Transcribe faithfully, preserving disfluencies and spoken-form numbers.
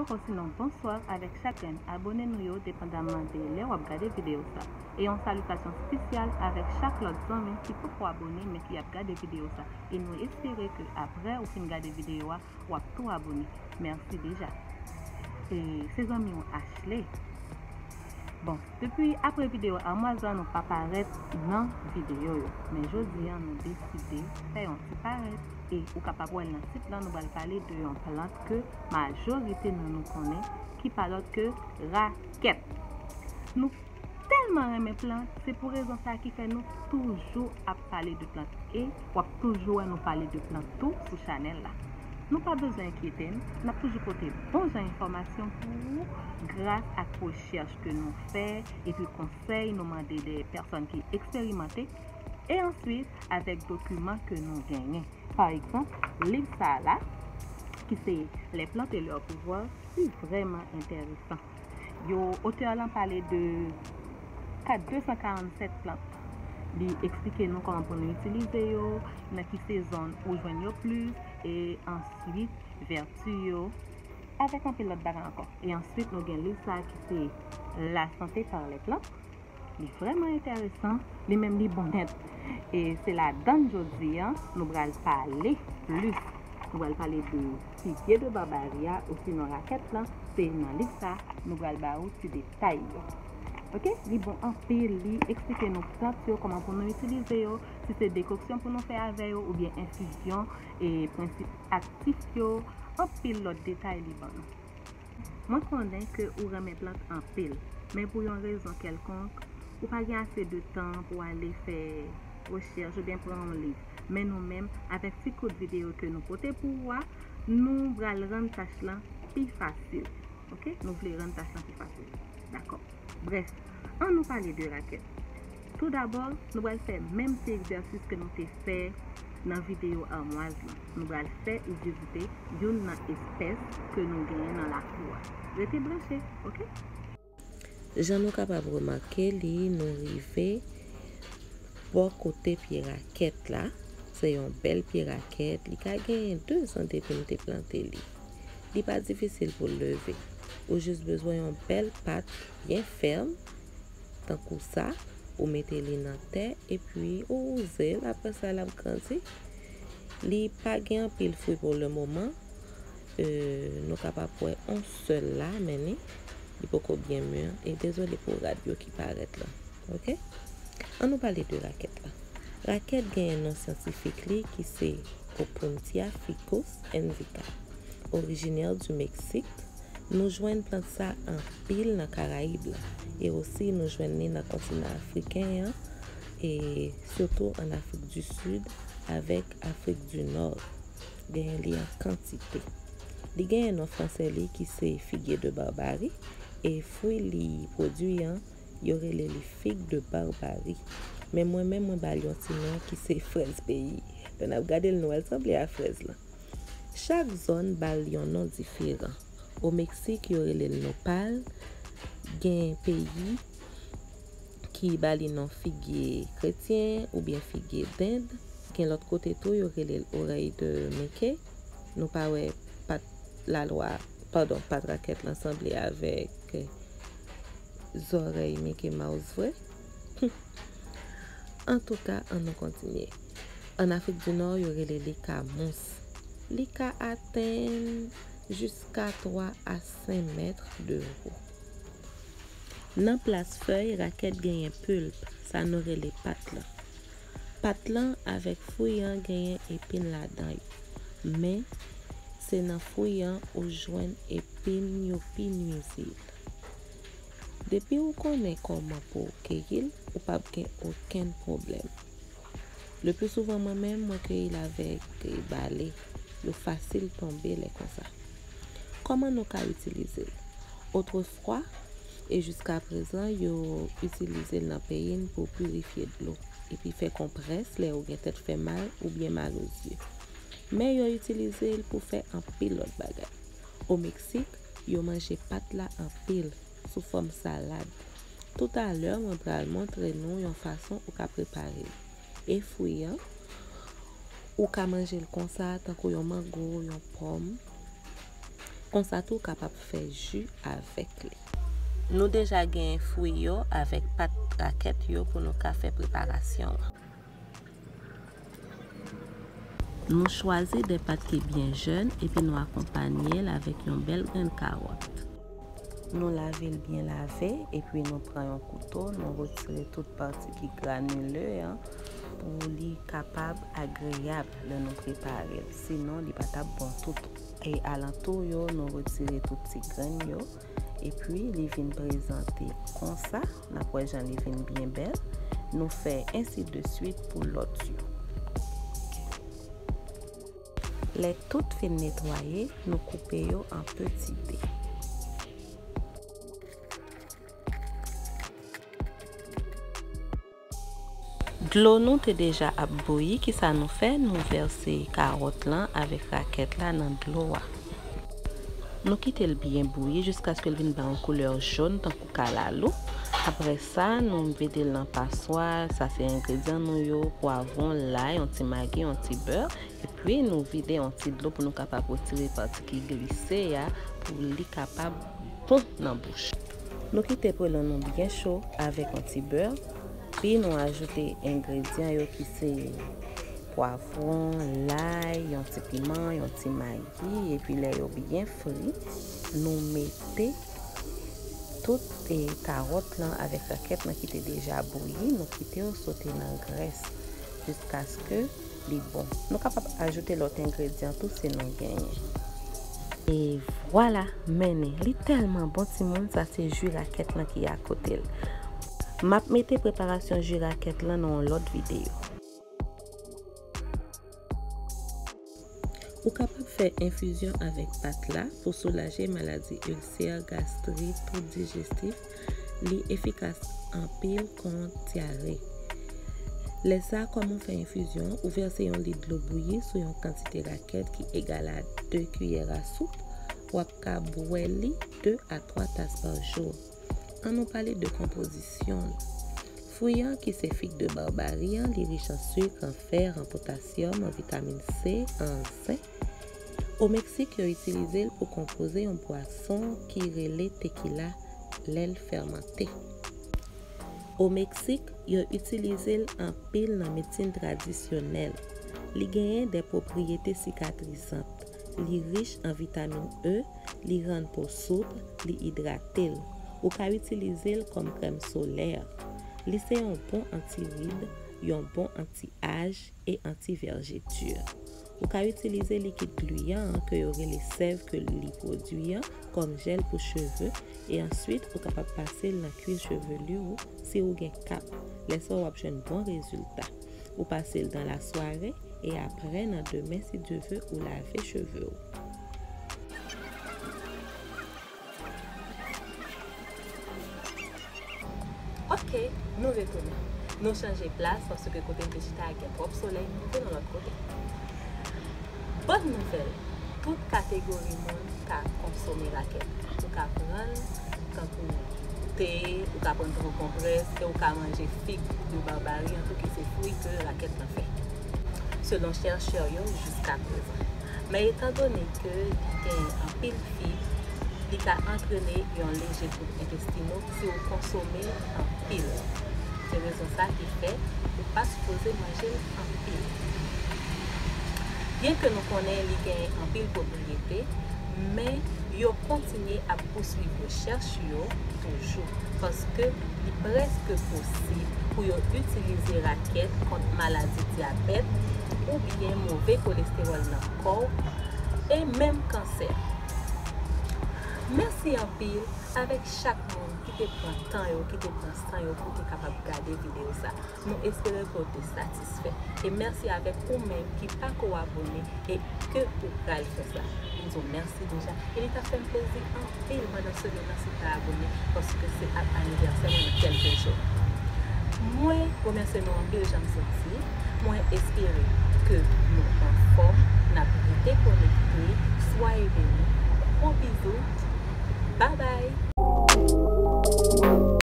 Osinon bonswa avèk chak grenn abone nou yo, depandaman de lè w ap gade videyo sa. E yon salitasyon espesyal avèk chak lòt zanmi ki poko abone men ki ap gade videyo sa. E nou espere ke apre ou fin gade videyo a, w ap tou abone. Mèsi deja. E se zanmi w Ashley. Bon, depi apre videyo amwaz la, nou pa parèt nan videyo yo. Men jodi a, nou deside fè yon ti parèt. E ou kapab wè l nan tit lan, nou pral pale de yon plant ke majorite nan nou konnen, ki pa lòt ke rakèt. Nou tèlman renmen plant, se pou rezon sa ki fè nou toujou ap pale de plant. E w ap toujou wè nou pale de plant tou sou chanèl la. Nou pa bezwen enkyete n, n ap toujou pote bon jan enfòmasyon pou ou gras ak rechèch ke nou fè epi konsèy nou mande de pèsòn ki eksperimante, e answit avèk dokiman ke nou genyen. Pa egzanp, liv sa a la, ki se Les plantes et leur pouvoir, li vrèman enteresan. Yo, otè lan pale de kat de san karannsèt plant. Li eksplike nou kòman pou nou itilize yo, nan ki sezon ou jwenn yo plis, e answit vèti yo, avèk anpil lòt bagay ankò. E answit, nou gen liv sa a ki se La santé par les plantes. Li vrèman enteresan, li menm li bon nèt. E se ladan l jodi a, nou pral pale plis. Nou pral pale de figuier de Barbarie a, osinon rakèt lan, se nan liv sa, nou pral ba ou ti detay yo. Oke, li bon anpil, li eksplike nou plant yo, kòman pou nou itilize yo, si se dekoksyon pou nou fè avè yo, oubyen enfizyon, e prensip aktif yo, anpil lòt detay li ban nou. Mwen konnen ke ou renmen plant anpil, men pou yon rezon kèlkonk, ou pa gen ase de tan pou ale fè rechèch oubyen pran yon liv. Men nou menm, avèk ti kout videyo ke nou pote pou ou a, nou pral rann tach lan pi fasil. Oke? Nou vle rann tach lan pi fasil. Dakò. Brèf, ann nou pale de rakèt. Toudabò, nou pral fè menm ti egzèsis ke nou te fè nan videyo amwaz lan. Nou pral fè ou vizite youn nan espès ke nou genyen nan lakou a. Rete branche, oke? Jan nou kapab remake li, nou rive bò kote pye rakèt la. Se yon bèl pye rakèt. Li ka genyen de zan depi m te plante li. Li pa difisil pou l leve. Ou jis bezwen yon bèl pat byen fèm, tankou sa, ou mete li nan tè, epi ou wouze l, apre sa l ap grandi. Li pa gen anpil fwi pou le moman. E, nou kapab wè on sèl la, men li, li poko byen mi, e dezole pou rad yo ki parèt lan. Oke? Ann nou pale de rakèt la. Rakèt genyen non syantifik li ki se Opuntia ficus indica. Originaire du Mexique, nou jwenn plant sa anpil nan Karayib la. E osi nou jwenn li nan kontinan afriken an, e sitou an Afrik di Sid avèk Afrik di Nò. Genyen li an kantite. Li genyen non fransè li ki se figuier de Barbarie, e fwi li pwodui an, yo rele li figue de Barbarie. Men mwen menm, mwen ba l yon ti non ki se frèz peyi. Lè n ap gade l, nou wè l sanble a frèz lan. Chak zòn ba l yon non diferan. O Meksik, yo rele l nopal. Gen peyi ki ba li non figye kretyen oubyen figye dend. Gen lòt kote tou, yo rele l oreille de Mickey. Nou pa wè pat lalwa, padon, pat rakèt lan sanble avèk zòrèy Mickey Mouse vre. Antouka, ann nou kontinye. An Afrik di Nò, yo rele li kamous. Li ka atenn jiska twa a senk mèt de wo. Nan plas fèy, rakèt genyen pulpe, sa nou rele pat lan. Pat lan avèk fwi an genyen epin ladan yo. Men, se nan fwi an ou jwenn epin yo pi nwizib. Depi ou konnen kòman pou w keyi l, ou p ap gen okenn pwoblèm. Le pli souvan, mwen menm, mwen keyi l avèk bale. Yo fasil tonbe lè konsa. Kòman nou ka itilize l? Otrefwa, e jiska prezan, yo itilize l nan peyi n pou pirifye dlo, epi fè konprès lè ou gen tèt fè mal oubyen mal ozye. Men yo itilize l pou fè anpil lòt bagay. O Meksik, yo manje pat la anpil, sou fòm salad. Toutalè, mwen pral montre nou yon fason ou ka prepare l. E fwi an, ou ka manje l konsa, tankou yon mango, yon pòm. Konsa tou, w kapab fè ji avèk li. Nou deja genyen fwi yo avèk pat rakèt yo pou nou ka fè preparasyon an. Nou chwazi de pat ki byen jèn epi nou akonpanye l avèk yon bèl grenn kawòt. Nou lave l byen lave, epi nou pran yon kouto, nou retire tout pati ki granile an pou li kapab agreyab lè nou prepare l. Sinon, li pa t ap bon. Tout e alantou yo, nou retire tout ti grenn yo. Epi, li vin prezante konsa. N ap wè jan li vin byen bèl. Nou fè ensi de swit pou lòt yo. Lè tout fin netwaye, nou koupe yo an peti de. Dlo nou te deja ap bouyi, kisa nou fè? Nou vèse kawòt lan avèk rakèt la nan dlo a. Nou kite l byen bouyi jiskaske l vin bay yon koulè jòn tankou kalalou. Apre sa, nou vide l nan paswa. Sa se engredyan nou yo, pwavwon, lay, yon ti magi, yon ti bè. Epi nou vide yon ti dlo pou nou kapab retire pati ki glise a pou li kapab bon nan bouch. Nou kite pwelon nou byen cho avèk yon ti bè. Pi nou ajoute engredyan yo ki se pwavwon, lay, yon ti piman, yon ti magi. Epi lè yo byen fri, nou mete tout e kawòt lan avèk rakèt lan ki te deja bouyi, nou kite yo sote nan grès jiskaske li bon. Nou kapab ajoute lòt engredyan tou si nou genyen. E vwala, mennen. Li tèlman bon, timoun, sa se ji rakèt lan ki akote l. M ap mete preparasyon ji rakèt lan nan yon lòt videyo. Ou kapab fè enfizyon avèk pat la pou soulaje maladi ilsè, gastrit, twoub dijestif. Li efikas anpil kont dyare. Lè sa, kòman w fè enfizyon an? Ou vèse yon lit dlo bouyi sou yon kantite rakèt ki egal a de kiyè a soup. W ap ka bwè li de a twa tas pa jou. An nou pale de konpozisyon l. Fwi an, ki se fig de barbari an, li rich an sik, an fè, an potasyòm, an vitamin C, an zenk. O Meksik, yo itilize l pou konpoze yon bwason ki rele tekila lè l fèmante. O Meksik, yo itilize l anpil nan medsin tradisyonèl. Li genyen de pwopriyete sikatrizan. Li rich an vitamin E, li rann po soup, li idrate l. Ou ka itilize l kòm krèm solè. Li se yon bon anti-rid, yon bon anti-aj e anti-vèjeti. Ou ka itilize likid gliyan an ke yo rele sèv ke li pwodui an kòm jèl pou cheve, e answit ou kapab pase l nan kwi chevelu ou si ou gen kap. Lè sa w ap jwenn bon rezilta. Ou pase l dan lasware e apre nan demen si Dye ve ou lave cheve w. Ok, nou retounen. Nou chanje plas paske kote m te chita a gen twòp solèy, nou vin yon lòt kote. Bòn nouvèl, tout kategori moun ka konsome rakèt. Ou ka pran l tankou te, ou ka pran tankou konprès, e ou ka manje fig de barbari an tou ki se fwi ke rakèt lan fè. Selon chèchè yo jiska prezan. Men etandone ke li gen anpil fib, li ka antrene yon leje twoub entestino si w konsome l anpil. Se rezon sa ki fè ou pa sipoze manje l anpil. Byenke nou konnen li gen anpil pwopriyete, men yo kontinye ap pouswiv rechèch yo toujou, paske li prèske posib pou yo itilize rakèt kont maladi dyabèt oubyen move kolestewòl nan kò w, e menm kansè. Mèsi anpil avèk chak moun ki te pran tan yo, ki te pran san yo pou te kapab gade videyo sa. Nou espere ke w te satisfè. E mèsi avèk ou menm ki pako abone e ke ou pral fè sa. M di w mèsi deja. E li ta fè m plezi anpil pandan semèn nan si w ta abone, paske se ap anivèsè mwen nan kèlke jou. Mwen remèsye nou anpil jan m sot di. Mwen espere ke nou anfòm, n ap rete konekte. Swaye beni. Gwo bizou. Babay.